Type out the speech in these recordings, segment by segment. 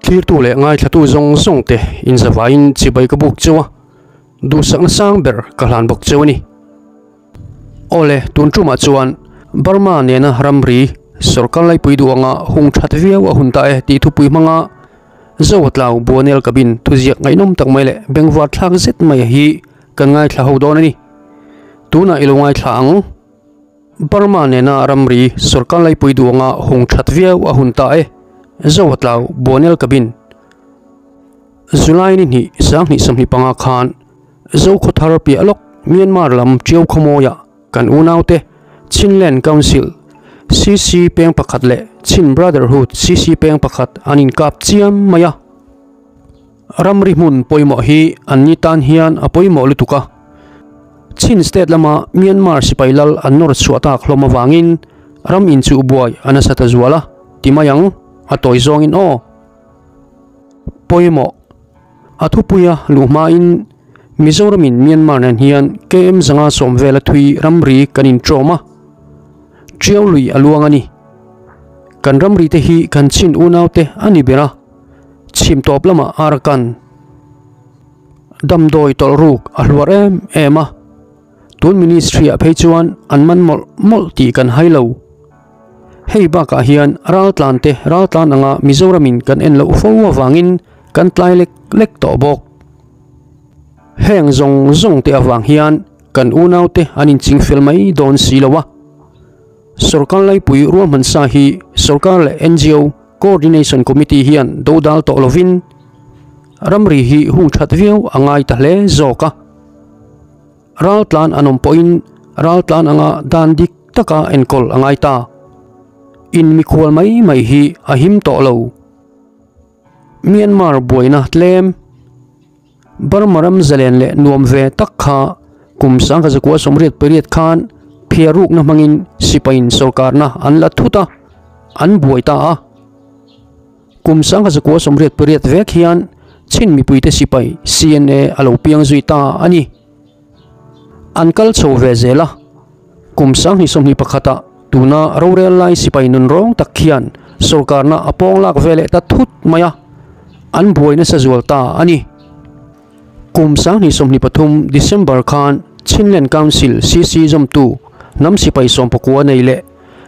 Thlirtu leh ngaithlatu zawng zawng te inzavaiin chibai ka buk cheu a, duhsakna sang ber ka hlan bawk cheu a ni. Awle, tun tumah chuan Burma nena ramri sorkar laipui duh anga hung that viau a hun ta e tih thupui hmanga Zoatlau Buanel Cabin thuziak ngaihnawm tak mai leh bengvar thlak zet mai hi kan ngaithla ho dawn a ni. Tunah i lo ngaithla ang. Burma nena ramri sorkar laipui duh anga hung that viau a hun ta e, Zoatlau Buanel Cabin. July ni hnih 2025 khan Zokhawthar piah lawk Myanmar lam Tiau khawmawiah kan unaute Chinland Council, CC, peng pakhat leh Chin Brotherhood, CC, peng pakhat an inkap chiam mai a. Ramri hmun pawimawh hi an ni tan hian a pawimawh lutuk a. Chin state lama Myanmar sipai lal an nawr chhuah tak hlawm avangin ram inchuh buai a nasa ta zual a, ti mai ang, a tawi zawngin aw. Pawimawh. A thupuia luh hmain Mizoramin Myanmar nen hian KM zanga sawm vela thui ramri kan inṭawm a, ṭiau lui a luang a ni. Kan ramri te hi kan chin unaute a ni ber a, chhim tawp lamah Arakan damdawi tawlh ruk a hluar em em a, tun ministry ah phei chuan an man mawlh mawlh tih kan hai lo. Hei bakah hian raltlan te raltlan anga Mizoramin kan en loh fo avangin kan tlai lek lek tawh bawk. Heng zawng zawng te avang hian kan unaute an inching fel mai dawn si lo a. Sorkar laipui ruahman sa hi sorkar leh ngo Coordination Committee hian dodal tawh lovin ramri hi hung that viau a ngai ta hle zawk a. Raltlan an awm pawhin raltlan anga dan dik taka enkawl a ngai ta. In mikhual mai mai hi a him tawh lo. Myanmar buaina tlem Burma ram zalen leh nuam ve tak kha kum 1988 khan phiarukna hmangin sipaiin sorkarna an la thut a, an buai ta a. Kum 1988 vek hian Chin mipuite sipai CNA a lo piang zui ta a ni. An kal chho ve zel a, kum 2021 ah tuna rorel lai sipai nun rawng tak khian sorkarna a pawng lak ve leh ta thut mai a, an buai nasa zual ta a ni. Kum 2023 December khan Chinland Council, CC, zawmtu hnam sipai sawmpakua nei leh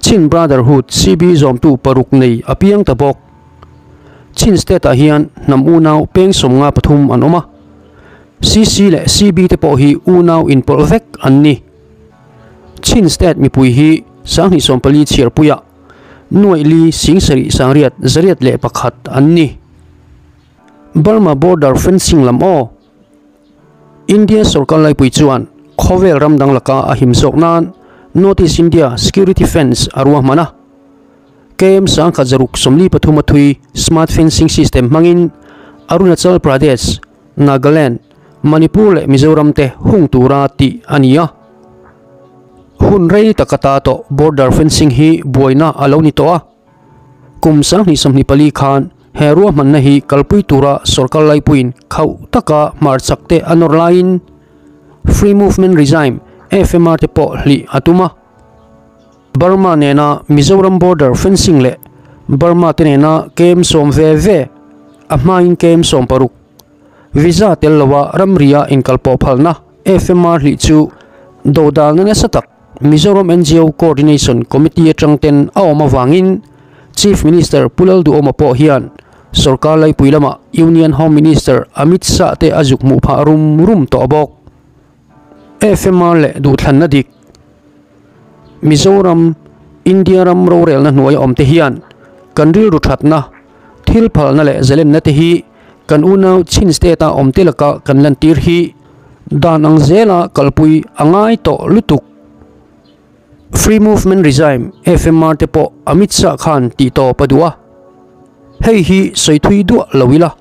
Chin Brotherhood, CB, zawmtu paruk nei a piang ta bawk. Chin State ah hian hnam unau peng 53 an awm a, CC leh CB te pawh hi unau inpawlh vek an ni. Chin State mipui hi 2040 chhiarpuiah nuaih li sing sarih sangriat zariat leh pakhat an ni. Burma border fencing lam aw. India sorkar laipui chuan khawvel ram dang laka a him zawk nan North East India Security Fence a ruahman a. KM 1643 a thui Smart Fencing System hmangin Arunachal Pradesh, Nagaland, Manipur leh Mizoram te hung tura tih a ni a. Hun rei taka ta tawh border fencing hi buaina a lo ni tawh a. Kum 2024 khan he ruahmanna hi kalpui tura sorkar laipuiin khauh taka hmarchhak te a nawr laiin Free Movement Regime, FMR, te pawh hlih a tum a. Burma nena Mizoram border fencing leh Burma te nena KM 10 ve ve, a hmain KM 16, visa tel loa ramria inkalpawh phalna FMR hlih chu dodalna nasa tak Mizoram ngo Coordination Committee atang ten a awm avangin Chief Minister Pu Lalduhoma pawh hian sorkar laipui lama Union Home Minister Amit Shah te a zuk hmuh phah rum rum tawh bawk. FMR leh duhthlanna dik Mizoram, India ram rorelna hnuai awm te hian kan rilru thatna, thil phalna leh zalenna te hi kan unau Chin State a awm te laka kan lantir hi dan ang zela kalpui a ngai tawh lutuk. Free Movement Regime, FMR, te pawh Amit Shah khan tih tawp a duh a, hei hi sawi thui duah lo ila.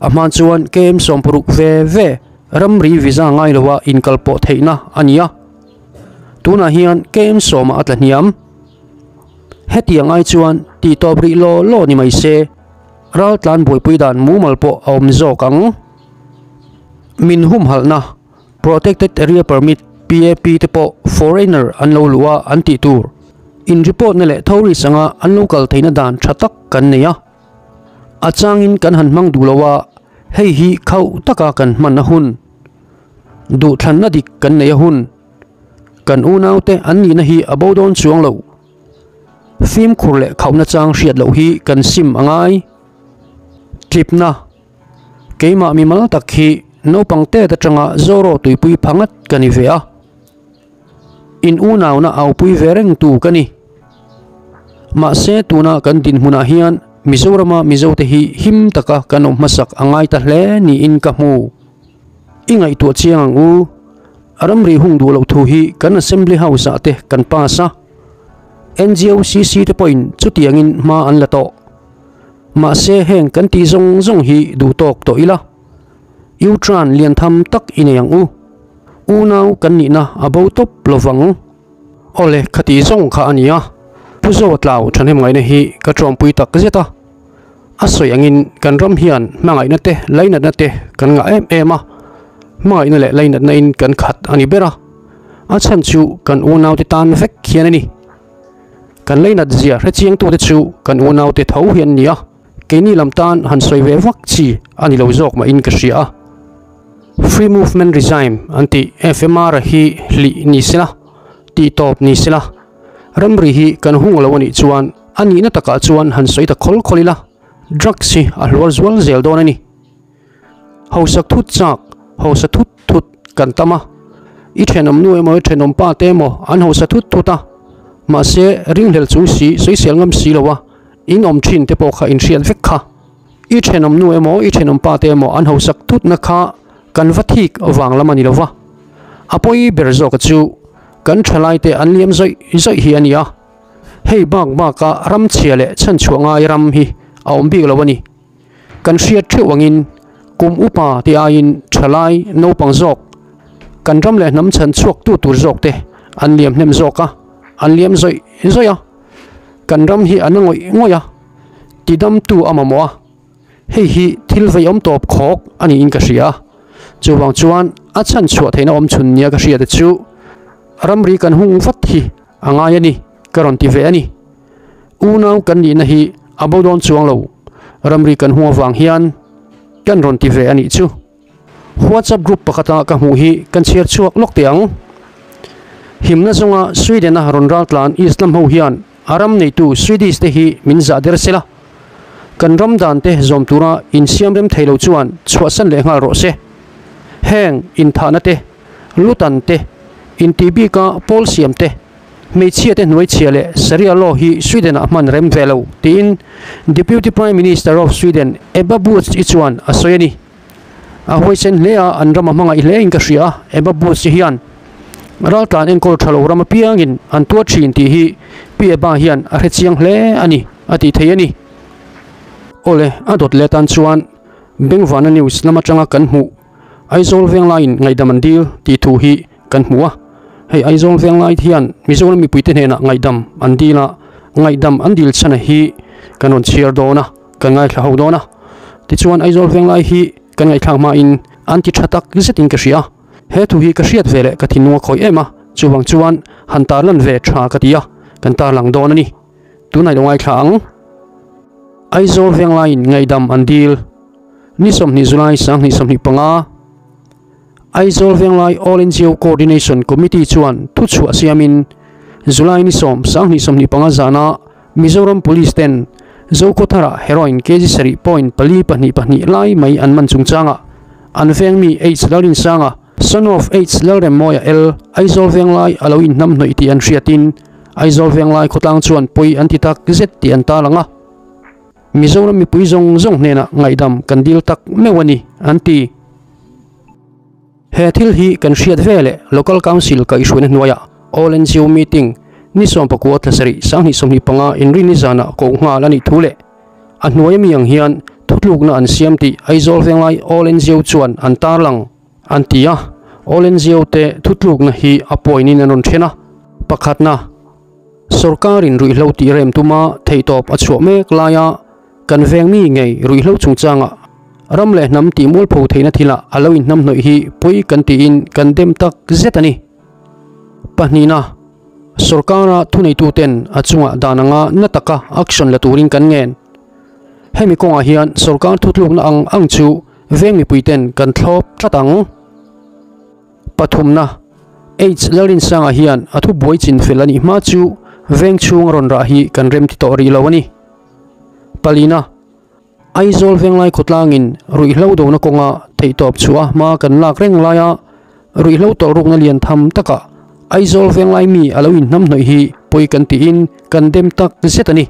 A hma chuan KM 60 ve ve ramri visa ngai loa inkalpawh theihna a ni a, tunah hian KM 10 ah a tla hniam. Hetiang ai chuan tih tawp rih law law ni mai se, raltlan buaipui dan mumal pawh a awm zawk ang. Min humhalhna Protected Area Permit, PAP, te pawh foreigner an lo luh a an tih tur. In report na leh tourist anga an lo kal theihna dan tha tak kan nei a. A changin kan han hmang duh lo a, hei hi khauh taka kan hman a hun. Duhthlanna dik kan neih a hun. Kan unaute an nihna hi a bo dawn chuang lo. Fimkhur leh khauhna chang hriat loh hi kan sim a ngai. Tlipna, Keimah mimal tak hi naupang tet atanga Zoro tuipui pha ngat ka ni ve a. In unauna aupui ve reng tu ka ni. Mahse tuna kan dinhmunah hian Mizorama Mizote hi him taka kan awm hmasak a ngai ta hle niin ka hmu. I ngaihtuah chiang ang u. Ramri hung duh loh thu hi kan Assembly House ah te kan pass a. NGOCC te pawhin chutiangin hma an la tawh. Mahse heng kan tih zawng zawng hi duh tawk tawh ila. U-turn lian tham tak i nei ang u. Unau kan nihna a bo tawp lo vang. Awle, khati zawng kha a nia. Pu Zoa Tlau thahnem ngaihna hi ka tawmpui tak zet a. A sawi angin kan ram hian hmangaihna te, lainatna te kan ngah em em a. Hmangaihna leh lainatna in kan khat a ni ber a. A chhan chu kan unaute tan vek hian a ni. Kan lainat zia hrechiangtute chu kan unaute tho hi an ni a. Keini lam tan han sawi ve vak chi a ni lo zawk mahin ka hria a. Free Movement Regime an tih FMR hi hlih ni sela, tih tawp ni sela, ramri hi kan hung lo a nih chuan a nihna takah chuan han sawi ta khawl khawl ila, drugs hi a hluar zual zel dawn a ni. Hausak thut chak, hausa thut thut kan tam a, i thenawm nu emaw i thenawm pa te emaw an hausa thut thut a, mahse ringhlel chung si sawisel ngam si lo a, In awm thin te pawh kha in hriat vek kha. I thenawm nu emaw i thenawm pa te emaw an hausak tutna kha kan va thik vang lam a ni lo va. A pawi ber zawka chu kan thalai te an liam zawih zawih hi a ni a. Hei bak baka ram chhia leh chhanchhuah ngai ram hi a awm bik lo a ni. Kan hriat theuh angin kum upa te aiin thalai naupang zawk kan ram leh hnam chhanchhuak tu tur zawk te an liam hnem zawk a, an liam zawih zawih a. Kan ram hi a na ngawih ngawih a, tidamtu a mamawh a, hei hi thil veiawm tawp khawk a niin ka hria a, chuvang chuan a chhan chhuah theihna awm chhun nia ka hriat chu ramri kan hung vat hi a ngai a ni ka rawn ti ve a ni. Unau kan nihna hi a bo dawn chuang lo, ramri kan hung avang hian kan rawn ti ve a nih chu. WhatsApp group pakhata ka hmuh hi kan chhiar chhuak lawk teh ang. Himna zawnga Sweden-a rawn ral tlan Islam ho hian a ram neitu Swedish te hi min zah der sela. Kan ram dan te zawm tura insiam rem thei lo chuan chhuahsan leh nghal rawh se. Heng inthahna te, lutan te, intih bika pawl siam te, Hmeichhia te hnuaichhia leh Sharia law hi Sweden-ah hman rem ve lo, tiin Deputy Prime Minister of Sweden Ebba Busch-i chuan a sawi a ni. A huaisen hle a, an ram a hmangaih hle in ka hria a, Ebba Busch-i hian raltlan enkawl tha lo ram apiangin an tuar thin tih hi Pi Ebba hian a hre chiang hle a ni, a ti thei a ni. Awle, a dawt leh atan chuan Bengvana News lam atanga kan hmuh Aizawl Venglaiin ngaihdam an dil tih thu hi kan hmu a. Hei Aizawl Venglai hian Mizoram mipuite hnenah ngaihdam an dil a, ngaihdam an dil chhana hi kan rawn chhiar dawn a, kan ngaithla ho dawn a. Tichuan Aizawl Venglai hi kan ngaihthlak hmain an ti tha tak zetin ka hria. He thu hi ka hriat ve leh ka thinlung a khawih em a, chuvang chuan han tarlan ve tha ka ti a, kan tarlang dawn a ni. Tunah i lo ngaithla ang. Aizawl Venglaiin ngaihdam an dil. Ni 20 July 2025, Aizawl Venglai All NGO Coordination Committee chuan thuchhuah siamin July ni 10, 2025 zana Mizoram Police ten Zokhawthara heroin kg sarih point pali pahnih pahnih lai mai an man chungchangah an veng mi H Lalrinsanga, son of H Lalremmawia L, Aizawl Venglai a lo inhnamhnawih tih an hriatin Aizawl Venglai khawtlang chuan pawi an ti tak zet tih an tarlang a. Mizoram mipui zawng zawng hnenah ngaihdam kan dil tak meuh a ni, an ti. He thil hi kan hriat ve leh Local Council kaihhruaina hnuaiah All NGO Meeting ni 19 thla sarih 2025 inrinni zanah koh nghal a nih thu leh a hnuaia mi ang hian thutlukna an siam tih Aizawl Venglai All NGO chuan an tarlang, an ti a. All NGO te thutlukna hi a pawinin an rawn then a, pakhatna, Sorkarin ruihhlo tih rem tuma theihtawp a chhuah mek laia kan veng mi ngei ruihhlo chungchanga ram leh hnam tih mualpho theihna thilah a lo inhnamhnawih hi pawi kan tiin kan dem tak zet a ni. Pahnihna, sorkara thuneituten a chungah dan anga na taka action la turin kan ngen. Hemi kawngah hian sorkar thutlukna ang ang chu veng mipuiten kan thlawp tlat ang. Pathumna, H Lalrinsanga hian a thubuai chin fel a nih hma chu veng chhung a rawn rah hi kan rem ti tawh rih lo a ni. Palina, Aizawl Venglai khawtlangin ruihhlo dona kawnga theihtawp chhuah a hma kan lak reng laia ruihhlo tawlhrukna lian tham takah Aizawl Venglai mi a lo inhnamhnawih hi pawi kan tiin kan dem tak zet a ni,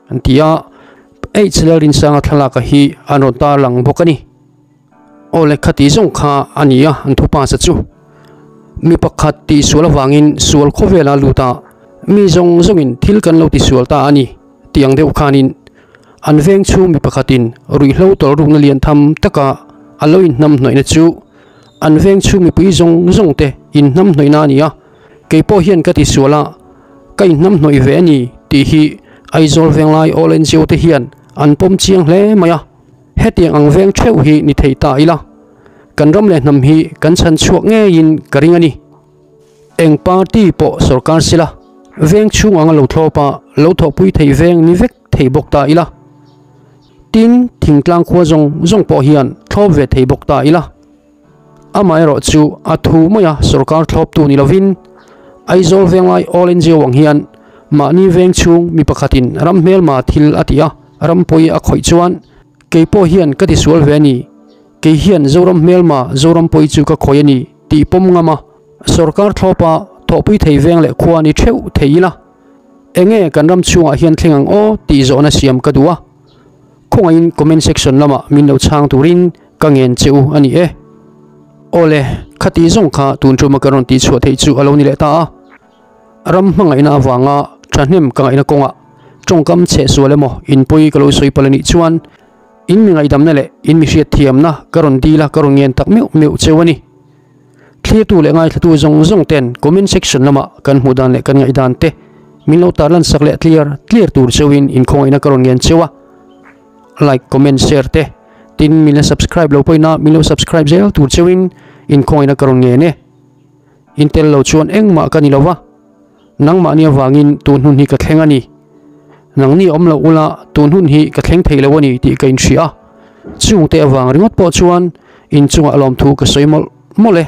an ti a. H Lalrinsanga thlalaka hi an rawn tarlang bawk a ni. Aw le khati zawng kha a ni a, an thupa sa chu. Mi pakhat tihsual avangin sual khawvela lut a, mi zawng zawngin thil kan lo tisual ta a ni tih ang deuh khanin an veng chhung mi pakhatin ruihhlo tawlhrukna lian tham taka a lo inhnamhnawihna chu an veng chhung mipui zawng zawng te inhnamhnawihna a ni a, kei pawh hian ka tisual a, ka inhnamhnawih ve a ni tih hi Aizawl Venglai All NGO te hian an pawm chiang hle mai a. Hetiang ang veng theuh hi ni thei ta ila, kan ram leh hnam hi kan chhan chhuak ngeiin ka ring a ni. Eng party pawh sorkar sila, veng chhung anga lo thlawp a, lo thawhpui thei veng ni vek thei bawk ta ila. Tin, thingtlang khua zawng zawng pawh hian thlawp ve thei bawk ta ila. Amaherawh chu a thu maia sorkar thlawptu ni lovin, Aizawl Venglai All NGO ang hian mahni veng chhung mi pakhatin ram hmelma thil a tih a, ram pawi a khawih chuan kei pawh hian ka tisual ve a ni, kei hian Zoram hmelma Zoram pawi chu ka khawih a ni tih pawm ngam a, sorkar thlawpa thawhpui thei veng leh khua ni theuh thei ila. Enge kan ram chhungah hian thleng ang aw tih zawhna siam ka duh a. Khawngaihin comment section lamah min lo chhang turin ka ngen che u a ni e. Awle, khati zawng kha tun tuma ka rawn tihchhuah theih chu a lo ni leh ta a. Ram hmangaihna avanga thahnem ka ngaihna kawngah tawngkam chhe sual emaw inpui ka lo sawi palh a nih chuan in mi ngaihdamna leh in mi hriatthiamna ka rawn dil a, ka rawn ngen tak meuh meuh cheu a ni. Thlirtu leh ngaithlatu zawng zawng ten comment section lamah kan hmuh dan leh kan ngaihdan te min lo tarlan sak leh tliar tliar tur cheuhin inkhawngaihna ka rawn ngen cheu a. Like, comment, share te tin min la subscribe lo pawhin a min lo subscribe zel tur cheuhin inkhawngaihna ka rawn ngen e. In tel lo chuan engmah ka ni lo va, nangmahni avangin tun hun hi ka thleng a ni. Nangni awm loh ula tun hun hi ka thleng thei lo a ni tih ka inhria a, chungte avang ringawt pawh chuan inchungah lawmthu ka sawi mawlh mawlh e.